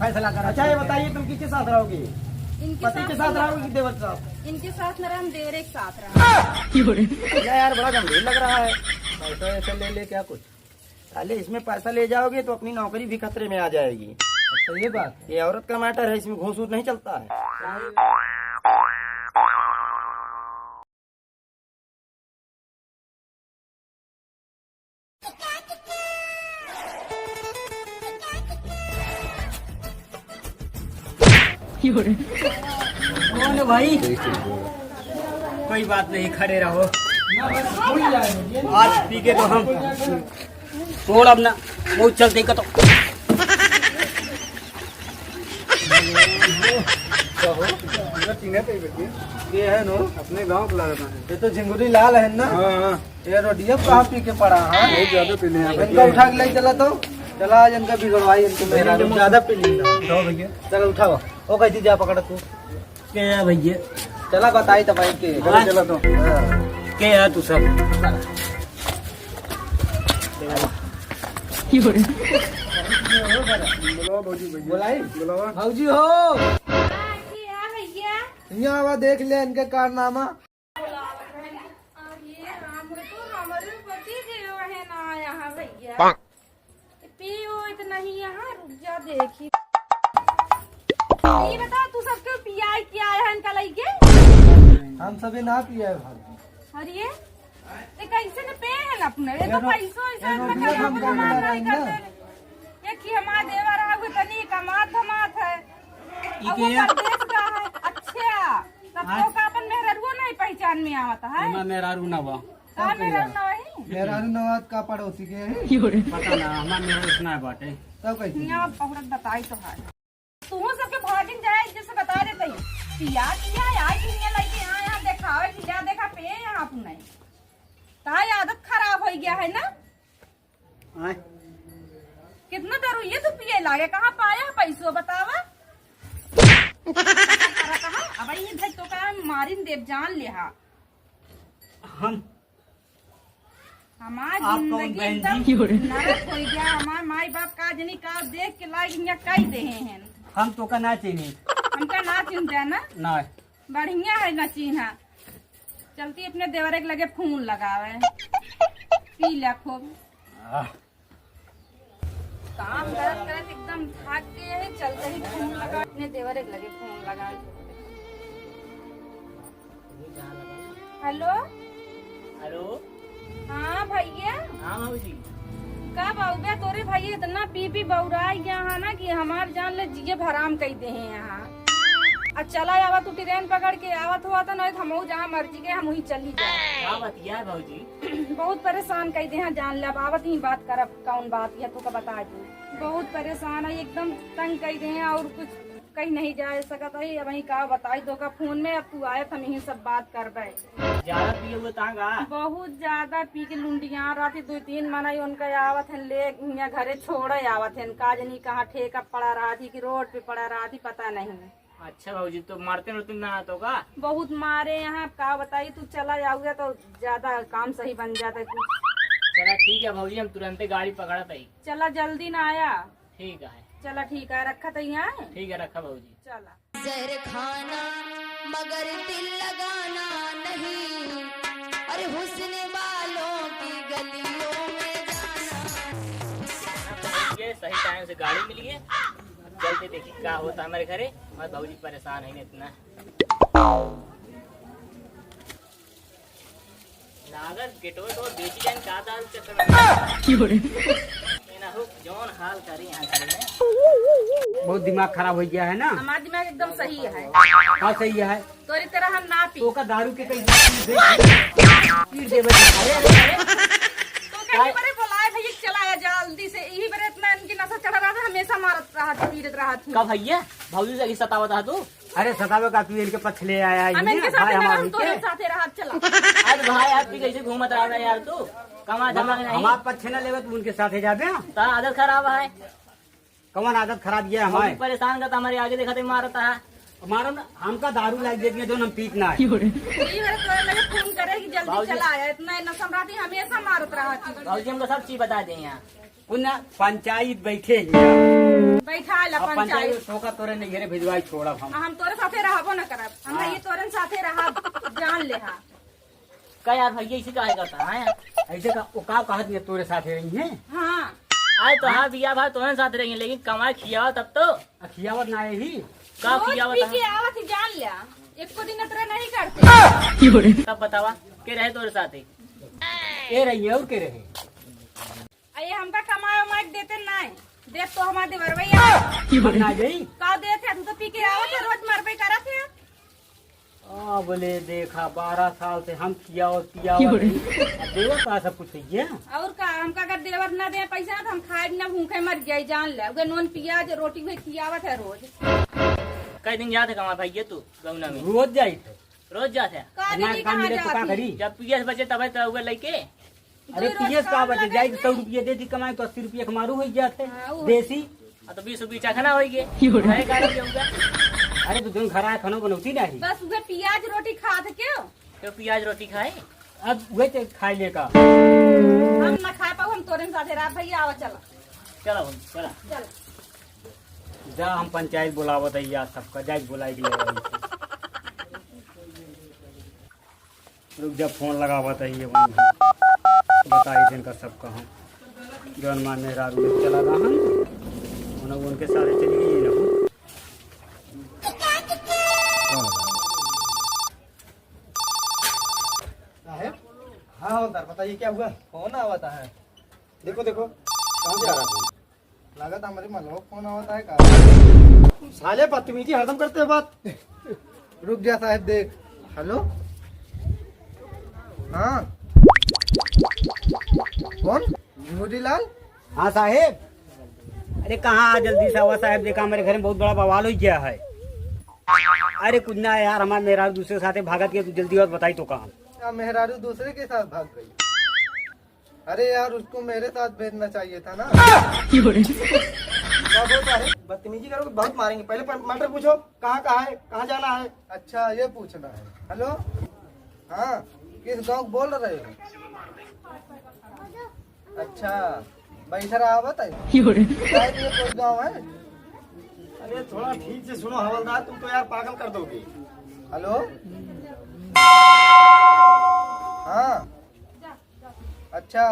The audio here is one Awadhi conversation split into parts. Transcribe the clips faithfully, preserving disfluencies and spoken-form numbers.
फैसला करा। अच्छा, ये बताइए, तुम किसके साथ रहोगी? इनके पति साथ के साथ नहीं। रहोगी कि देवर के साथ? इनके साथ न रहा, हम देवरे के साथ रहा। या यार, बड़ा गंभीर लग रहा है। पैसा वैसा ले ले क्या कुछ? साले, इसमें पैसा ले जाओगे तो अपनी नौकरी भी खतरे में आ जाएगी। अच्छा, ये बात। ये औरत का मैटर है, इसमें घूस वूस नहीं चलता है। कौन है भाई? कोई बात नहीं, खड़े रहो। आज पी के तो हम छोड़ अब ना, बहुत चलते का तो। ये है नो, अपने गाँव का लागत है। ये तो झिंगुरी लाल है ना? हाँ, हाँ। ये रोडिया कहाँ पी के पड़ा है? बहुत ज्यादा पी लिया इनका भैया। उठा के ले चला तो। चला आज इनका बिगड़वाई, इनके मेहरारू ज्यादा पी लिया। उठाओ भैया। चल उठाओ। ओ कैसी जा पकड़ तू। के है भैया? चला बताई तो भाई के। चला, चला तो। हाँ। के है तू सब? बुलाओ भौजी भैया। बुलाई? बुलावा। भौजी हो। हाँ, के है भैया? यहाँ आवा देख ले इनके कारनामा। अरे राम, तो हमारे पति देव है ना यहाँ भैया। पी ओ इतना ही यहाँ रुक जा देखी। ये बता तू सब क्यों पियाई किया है इनका लइके? हम सभी ना पिया है भाभी। अरे ये कैसे न पे है अपने? ये तो पैसों ऐसा ये इतना रोटियां कमाना हम करना करना नहीं ना। करते। ये कि हमार देवर है, वो तनी कमात धमात है। ई अब के वो है? परदेस का है। अच्छा, तब हाँ। तो का अपन मेहररुओ नहीं पहचान में आवत है? हमार मेहरारू ना बा। का तब मेहरारू कहिया? ना वही? मेहरारू ना बा का पड़ोसी के है? पता ना, हमार मेहरारू ना बाटे। तब कैसे? यहाँ औरत बताई तो है। तू सबके भागिन जाए, जैसे बता देते ही। पिया, पिया, आई दुनिया लइके यहाँ, यहाँ देखावे कि जा देखा पे यहाँ अपने। का आदत खराब हो गया है ना? आय। कितना दारू ये तू पिए लागे, कहाँ पाया है पैसो बतावा? अब ये धर तो का मारिन देव जान ले हा। हम हमार आप कौन जिंदगी बहन एकदम जी? नरक हो गया। हमार माई बाप का जनी का देख के लाग यहाँ कई देहे हैं। हम तो का ना चीनी। हमका ना चिन्हते ना? ना। बढ़िया है ना चीन्हा। चलती अपने देवरे के लगे फोन लगावे। पी ले खूब। आह। काम करत करत एकदम थाक के यही चलते ही फोन लगा, अपने देवरे के लगे फोन लगा। हेलो। हेलो। हाँ भैया। हाँ भौजी। का बाबू बे, तोरे भैया इतना पी पी बौराई गया है ना कि हमार जान ले जिए हराम कई दे हैं यहाँ। आ चला आवा तू ट्रेन पकड़ के आवत हुआ तो नहीं, हमहू जहाँ मर्जी के हम वहीं चली जाए। का बतिया है भौजी? बहुत परेशान कई दे हैं, जान ले, अब आवत ही बात करब, कौन बात यह तू का बता दू। बहुत परेशान है, एकदम तंग कई दे हैं और कुछ कहीं नहीं जा सकत है। अब वहीं का बताई तो का फोन में, अब तू आयत हम यही सब बात करबे। ज्यादा पिए हुए तांगा? बहुत ज्यादा पी के लुंडिया रहती, दो तीन मनई उनका आवत हैं ले यहाँ घरे छोड़े आवत हैं, का जनी कहाँ ठेका पड़ा रहती कि रोड पे पड़ा रहती, पता नहीं। अच्छा भौजी, तो मारते उरते ना तो का? बहुत मारे यहाँ, का बताई, तू चला जाओगे तो ज्यादा काम सही बन जाता है कुछ। चला ठीक है भौजी, हम तुरंते गाड़ी पकड़त हई। चला जल्दी ना आया। ठीक है। चला ठीक है, रखत हई यहाँ। ठीक है, रखा भौजी। चला। जहर खाना मगर दिल लगाना नहीं, अरे हुस्न वालों की गलियों में जाना। ये सही टाइम से गाड़ी मिली है। चलते देखी का होता हमारे घरे। हमारे भौजी परेशान है इतना। लागत गेटवा तो बेची जान का दारू चक्कर में। क्यों रे? ये ना हो, जौन हाल करी यहाँ घरे में। बहुत दिमाग खराब हो गया है ना? हमारा दिमाग एकदम सही है। हाँ, सही है। तोरी तरह हम ना पी। तो का दारू के कहीं पीट देवे। अरे, अरे, अरे। तो कहीं बरे बुलाए भैया, चला आया जल्दी से। यही बरे इतना इनकी नशा चढ़ा रहा था, हमेशा मारत रहा था, पीटत रहा था। का भैया, भौजी से सतावत रहा तू? अरे सतावे का, तू इनके पक्ष ले आया है, हम इनके साथ भाई ना हमारे रहम, तोरे के। साथे रहब, चला। अरे भाई, आप भी कैसे घूमत रहा है यार तू? कमा धमा हम, नहीं। हमार पक्ष ना लेवे, तू उनके साथे जाबे। ता आदत खराब है। कौन आदत खराब ये हमारे? अभी परेशान का तो हमारे आगे देखा थे मारता है। हमारा ना, हमका दारू लाग देती है, जो हम पीत ना है। ये मेरे तोरे लगे फोन करे कि जल्दी बाबूजी। चला आया, इतना नशा रहती, हमेशा मारत रहती। बाबूजी, हमको सब चीज बता दे यहाँ। पुनः पंचायत बैठे ही। बैठा ला अब पंचायत पंचायत। में तोका तोरे नैहरे भिजवाई छोड़ब हम। हम तोरे साथे रहबो न करब, हम हाँ। ये तोरे साथे रहब, जान ले हा। का यार भैया, इसे काहे कहता है? ऐसे का, वो का कहत नहीं तोरे साथे रही है? हाँ। आए तो हाँ, बिया भाई तोरे साथ रही है, लेकिन कमाए खियावा तब तो। आ, खियावत ना है ही। का रोज खियावत पी है? के आवत ही, जान लिया। एको दिन अतरा नहीं करते। तब बतावा, के रहे तोरे साथे? ए रही है, और के रहे? अरे हमका कमाए उमाए के देते नाय। देत तो हमार देवरवैया। हम ना जाई। का देत है? तू तो पी के आवत है, रोज मरबे करत है। आ, बोले देखा, बारह साल से हम खियावत पियावत है। अब देवत का सब कुछ है क्या? और का, हमका अगर देवत ना दे पैसा ना, तो हम खाए ना भूखे मर जाए, जान ले। उगे नून पियाज रोटी हुए खियावत है रोज। कई दिन जात है कमा भाई ये तू गौना में? रोज जाइत है। रोज जात है? का ना दीदी, काम कहाँ मिले तो जात का है? करी? जब पियस बचे तबे तो उगे लइके। अरे, दो रोज पियस का काम बचे? लगे जाई तो सौ रुपया दे दी कमाई तो अस्सी रुपया कमारू हो जात है। हाँ, वो देसी। आ, तो बीस रुपया चखना होई गे। क्यों रे? खाए का लगे होगा? अरे, तो जोन घर आए खानो बनौती नहीं। बस उहे पियाज रोटी खात क्यों? क्यों पियाज रोटी खाए? अब उहे ते खाए ले का। हम ना खाए पाऊ, हम तोरे साथे रात भैया आवा, चला। चला भाई, चला। चला। जा, हम पंचायत बुलावत है यार, सबका जाए बुलाई के ले आई। रुक जा, फोन लगावत है ये बंधु। बताई दिन का सबका हम। जौन मार मेहरारू लोग चला रहा हम। उन्हें उनके सारे चली गई ना। साहब, हाँ हवलदार, बताइए क्या हुआ? कौन आवता है? देखो, देखो, कहाँ से आ रहा है? लागत हमरे मलवा फोन आवत है का? साले बदतमीजी हरदम करते हो बात। रुक जा साहब, देख। हेलो, हाँ, कौन? मोतीलाल? हाँ साहेब, अरे कहाँ आ, जल्दी से आवा साहेब, देखा हमारे घर में बहुत बड़ा बवाल हो गया है। अरे कुछ ना यार, हमारे मेहरारू दूसरे साथे भागत के, तू जल्दी और बताई तो कहाँ? क्या मेहरारू दूसरे के साथ भाग गई? अरे यार, उसको मेरे साथ भेजना चाहिए था ना। क्यों रे? क्या बोलता है? बदतमीजी करोगे, बहुत मारेंगे। पहले प-, मैटर पूछो, कहाँ का है, कहाँ जाना है? अच्छा, ये पूछना है। हेलो, हाँ, किस गांव बोल रहे हो? अच्छा, बैठर आवत है। क्यों रे? शायद ये कोई गांव है। अरे, थोड़ा ठीक से सुनो हवलदार, तुम तो यार पागल कर दोगे। हेलो, हाँ। अच्छा,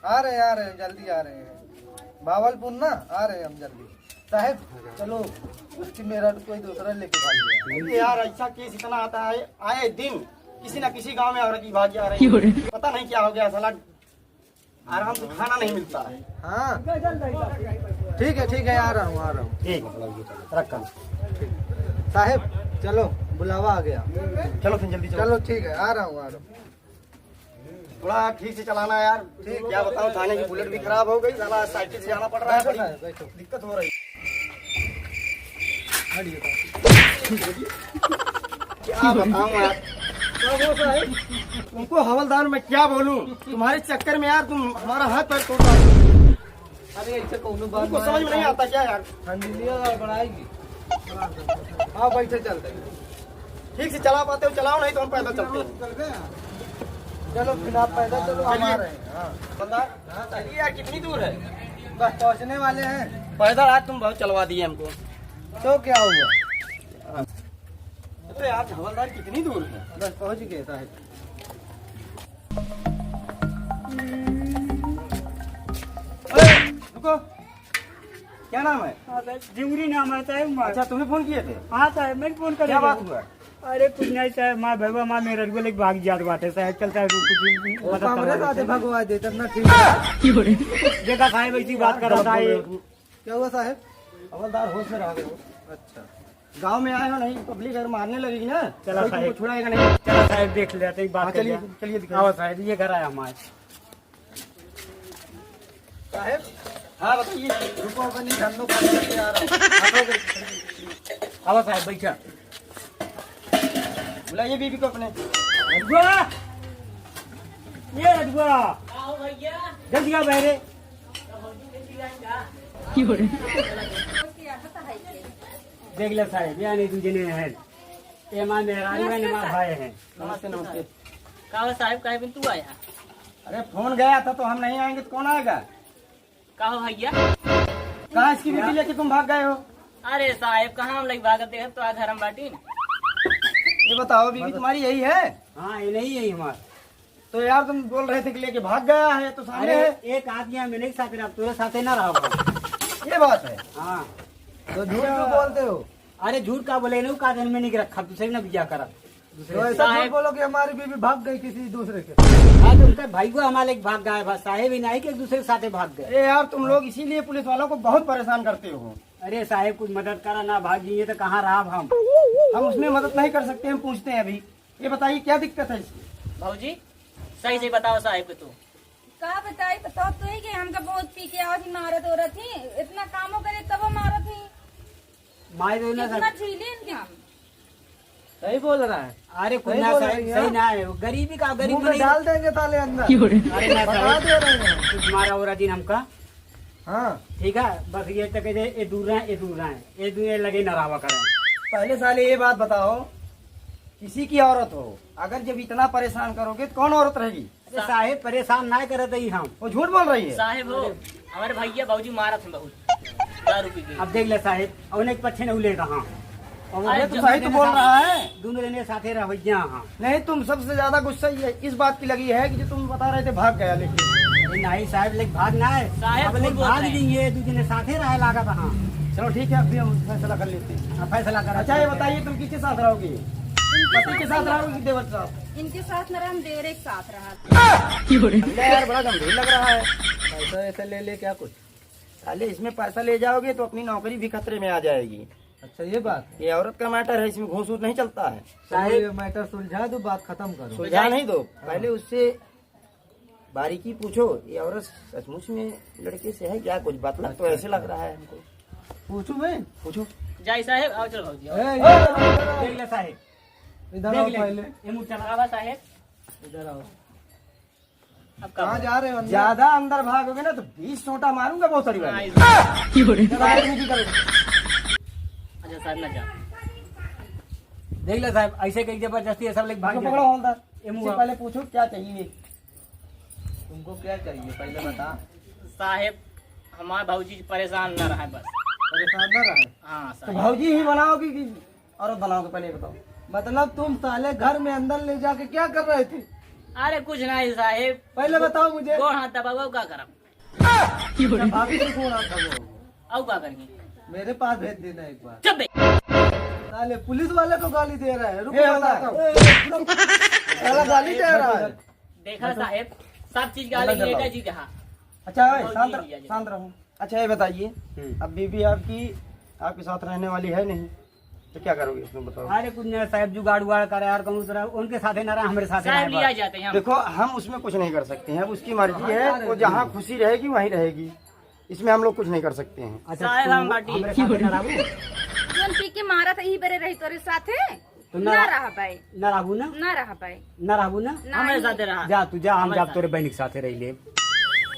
आ रहे हैं, आ रहे हैं, जल्दी आ रहे हैं। भावलपुर ना, आ रहे हैं हम जल्दी। साहेब, चलो, उसकी मेरा तो कोई दूसरा लेके भाग गया। अरे यार, ऐसा केस इतना आता है, आए दिन किसी ना किसी गांव में औरत की भाग जा रही है। क्यों रे? पता नहीं क्या हो गया साला, आराम से खाना नहीं मिलता है। हाँ, ठीक है, ठीक है, आ रहा हूँ, आ रहा हूँ। ठीक है, रख कर। साहेब, चलो, बुलावा आ गया। चलो फिर जल्दी चलो। चलो, ठीक है, आ रहा हूँ, आ रहा हूँ। थोड़ा ठीक से चलाना यार। ठीक। क्या बताऊं, थाने की बुलेट भी खराब हो गई, साला साइकिल से जाना पड़ रहा है, बैठो बड़ी साहब, बैठो। दिक्कत हो रही। क्या बताऊं यार। क्या बोल रहा है? तुमको हवलदार मैं क्या बोलूं, तुम्हारे चक्कर में यार तुम हमारा हाथ पैर तोड़ डालो। अरे, ऐसे कौनो बात तुमको ना समझ में है। नहीं आता क्या यार? ठंडिया बढ़ाएगी। हाँ, बैठे चलते हैं। ठीक से चला पाते हो, चलाओ, नहीं तो हम पैदल चलते हैं। चलो, फिर आप पैदल चलो, हम आ चलिए। रहे हैं। हाँ। बंदा, हाँ, चलिए यार, कितनी दूर है? बस पहुँचने वाले हैं। पैदल आज तुम बहुत चलवा दिए हमको। तो क्या हुआ? अरे यार, हवलदार, कितनी दूर है? बस पहुँच गए साहब। अरे, रुको, क्या नाम है? हाँ साहब, जिंगरी नाम है साहब हमारा। अच्छा, तुम्हें फोन किए थे? हाँ साहब, मैं फोन कर क्या बात हुआ? अरे कुछ नहीं साहब, माँ भैया, माँ मेरा रुआ लेके भाग जात बाटे साहब, चल साहब, कुछ वो मदद कमरे करवा साथे दे। भगवा दे, तब ना ठीक है। देखा साहब, ऐसी बात कर रहा था ये। क्या हुआ साहब? हवलदार होश में रह गए हो। अच्छा, गांव में आए हो नहीं, पब्लिक अगर मारने लगेगी ना, चला कोई तुमको साहब। छुड़ाएगा नहीं। चला साहब, देख लेते हैं, बात हाँ, कर चलिए, लिया। चलिए दिखाइए। आओ साहब, ये घर आया हमारे। साहब, हाँ बताइए। रुको, अपनी धंधों को लेके आ रहा हूँ। आओ साहब, बैठा। बुलाइए बीबी को अपने। रजुआ, ये रजुआ। आओ भैया। जल्दी आओ बहरे। देख ले साहब, ये नहीं दूजे ने है। ये माँ मेहरारू है, नमस्ते माँ साहब। भाई है। नमस्ते, नमस्ते। का हो साहब, काहे बिन तू आया? अरे, फोन गया था तो हम नहीं आएंगे तो कौन आएगा? का हो भैया? कहाँ इसकी बीबी लेके तुम भाग गए हो? अरे साहेब, कहाँ हम लइके भागब, देखत तो आ घर में बाटीन। ये बताओ, बीबी तुम्हारी यही है? हाँ, ये नहीं है हमार। तो यार, तुम बोल रहे थे कि लेके भाग गया है, तो सामने अरे, है। एक आदमी है, मैंने एक साथ रहा, तोरे साथे ना रहा। ये बात है। हाँ। तो झूठ क्यों बोलते हो? अरे, झूठ का बोले, नहीं, का दिन में नहीं रखा, दूसरे ने बिया करा। तो ऐसा साहेब। मत बोलो कि हमारी बीबी भाग गई किसी दूसरे के। हाँ, तो उनका भाईवा हमारे एक भाग गया, बस साहेब ही नहीं कि एक दूसरे के साथे भाग गए। अरे यार, तुम लोग इसीलिए पुलिस वालों को बहुत परेशान करते हो। अरे साहेब, कुछ मदद करा ना, भाग गई है तो कहाँ रहा हम? हम उसमें मदद नहीं कर सकते, हम पूछते हैं अभी। ये बताइए, क्या दिक्कत है इसकी? भौजी, सही से बताओ साहेब के तू। का बताई, बताओ तो ही कि हमका बहुत पी के आवत ही, मारत औरत ही, इतना कामो करे तबो मारत ही। माई बहन इतना सब झीली इनके हम। सही बोल रहा है। अरे कुछ सही ना बोल साहेब, रही है। सही ना है, वो गरीबी का, गरीब मुंह में नहीं। डाल देंगे ताले अंदर। अरे ना बता साहेब, दे रहे हैं। कुछ मारा औरत ही हमका। हाँ। ठीक है, बस ये तक जे ये दूर रहे, ये दूर रहे, ये दूर लगे ना रहा करें। पहले साले ये बात बताओ, किसी की औरत हो, अगर जब इतना परेशान करोगे तो कौन औरत रहेगी? अरे साहेब, परेशान ना करत ही हम। वो झूठ बोल रही है। साहेब हो, हमारे भैया भौजी मारत हैं बहुत, दारू पी के। अब देख ले साहेब, अउर एक पछे नहीं ले रहा। अउर अरे अरे तो तो सही तो बोल रहा है। दोनों जने साथे रह भैया हाँ। नहीं, तुम सबसे ज्यादा गुस्सा ये इस बात की लगी है कि जो तुम बता रहे थे भाग गया लेके। अरे नहीं साहेब, लेके भाग ना है। साहेब अब लेके झूठ बोल भाग रहे हैं। नहीं है, दो जने साथे रहे लागा था हाँ। चलो ठीक है, अभी हम फैसला कर लेते हैं। अब फैसला कर। अच्छा ये बताइए, तुम किसके साथ रहोगे? पति के साथ रहोगे कि देवर के साथ? इनके साथ न रहा, हम देवरे के साथ रहा। भैया यार, बड़ा गंभीर लग रहा है। पैसा वैसा ले ले क्या कुछ? साले, इसमें पैसा ले जाओगे तो अपनी नौकरी भी खतरे में आ जाएगी। अच्छा, ये बात है। ये औरत का मैटर है, इसमें घूस वूस नहीं चलता है। चलो, साहेब। ये मैटर सुलझा दो, बात खत्म करो। सुलझा नहीं दो, हाँ। पहले उससे बारीकी पूछो, ये औरत सचमुच में लड़के से है क्या कुछ? बतला तो अच्छा, ऐसे लग अच्छा। रहा है हमको। पूछूं मैं? पूछो। जाई साहेब, आओ चलो भौजी, आओ। ए, इधर आओ, इधर आओ। देख ले साहेब। इधर देख आओ ले। पहले। ये मुँह चलावा साहेब। इधर आओ। अब कहाँ कहाँ जा रहे हो अंदर? ज्यादा अंदर भागोगे ना तो बीस सोटा मारूंगा बहुत सारी बार। हाँ, इधर आओ, इधर आओ। अच्छा साहब, ना जाओ। देख ले साहब, ऐसे कहीं जबरदस्ती है, सब लोग भाग इसको जाते। पकड़ो हवलदार। ये मुँह इससे आओ। पहले पूछो क्या चाहिए। तुमको क्या चाहिए पहले बता। साहेब, हमार भौजी परेशान ना रहे बस। परेशान ना रहे? हाँ, तो साहेब। भौजी ही बनाओ कि, कि औरत बनाओ, तो पहले ये बताओ। मतलब तुम साले घर में अंदर ले जाके क्या कर रहे थे? अरे कुछ नहीं साहेब। पहले बताओ मुझे। गोड़ हाथ दबाओ, का करब? अच्छा, भाभी से गोड़ हाथ दबाओ। और का करेंगे? मेरे पास भेज देना एक बार। चुप बे। साले पुलिस वाले को गाली दे रहा है। रुको, ए, बताता हूँ। ए, रुको। साला गाली दे रहा है। देखा साहेब, सब चीज का अलग अलग लेटा जी कहा। अच्छा, ए, और शांत ये रह-, लिया जाए। शांत रहो। अच्छा, ये बताइए, हम्म। अब बीबी आपकी, आपके साथ रहने वाली है नहीं, तो क्या करोगे इसमें, बताओ? अरे कुछ नहीं साहेब, जुगाड़ उगाड़ करे यार, कहूँ तरह उनके साथे ना रहा, हमारे साथे साहेब रहे लिया बस। जाते हैं हम। देखो, हम उसमें कुछ नहीं कर सकते हैं, अब उसकी मर्जी है, वो जहाँ खुशी रहेगी, वहीं रहेगी। इसमें हम लोग कुछ नहीं कर सकते हैं। अच्छा, साहेब, तू हम बाटी। हमरे साथे ना रहबू? जोन पी के मारा था, यही बरे रही तोरे साथे? तो ना ना रहा भाई। ना रहबू ना? ना रहा भाई। ना रहबू ना? ना हमारे ही। साथे रहा। जा, तू जा, हम हमारे जाब साथ। तोरे बहन के साथे रही ले।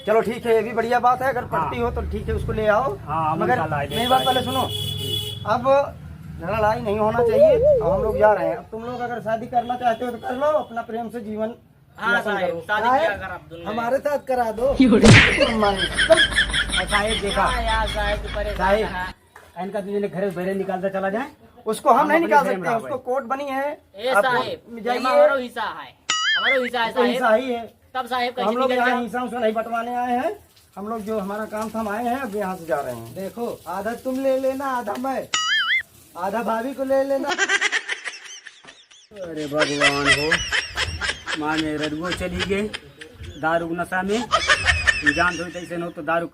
चलो ठीक है, ये भी बढ़िया बात है, अगर हाँ। पटती हो तो ठीक है, उसको ले आओ। हाँ, हम मगर उनका ला मेरी बात पहले सुनो, अब झगड़ा लड़ाई नहीं होना चाहिए, अब हम लोग जा रहे हैं। अब तुम लोग अगर शादी करना चाहते हो तो कर लो, अपना प्रेम से जीवन हाँ, यापन साहेब, करो। शादी साहेब, ब्याह करा दोनों में। हमारे साथ करा दो। क्यों रे? तुम मांगो। अच्छा, ये देखा। हाँ, यार, साहेब, तू परेशान साहेब, है। इनका तुझे घर से बाहर निकालता चला जाए। उसको हम हम नहीं अपने निकाल घर में सकते हैं, रह उसको कोर्ट बनी है। ए, आप साहेब, कोर्ट में जाइए। हमारो हिस्सा है। हमारो हिस्सा है, उसको साहेब। हिस्सा ही है। तब साहेब तो हम कैसे लोग निकल यहाँ जाओ? हिस्सा उस्सा नहीं बंटवाने आए हैं। हम लोग जो हमारा काम था, हम आए हैं, अब यहाँ से जा रहे हैं। देखो, आधा तुम ले लेना, आधा मैं, आधा भाभी को ले लेना। अरे भगवान हो, माँ मेहररुओ चली गई दारू के नशा में। जान दो, ऐसे न हो तो दारू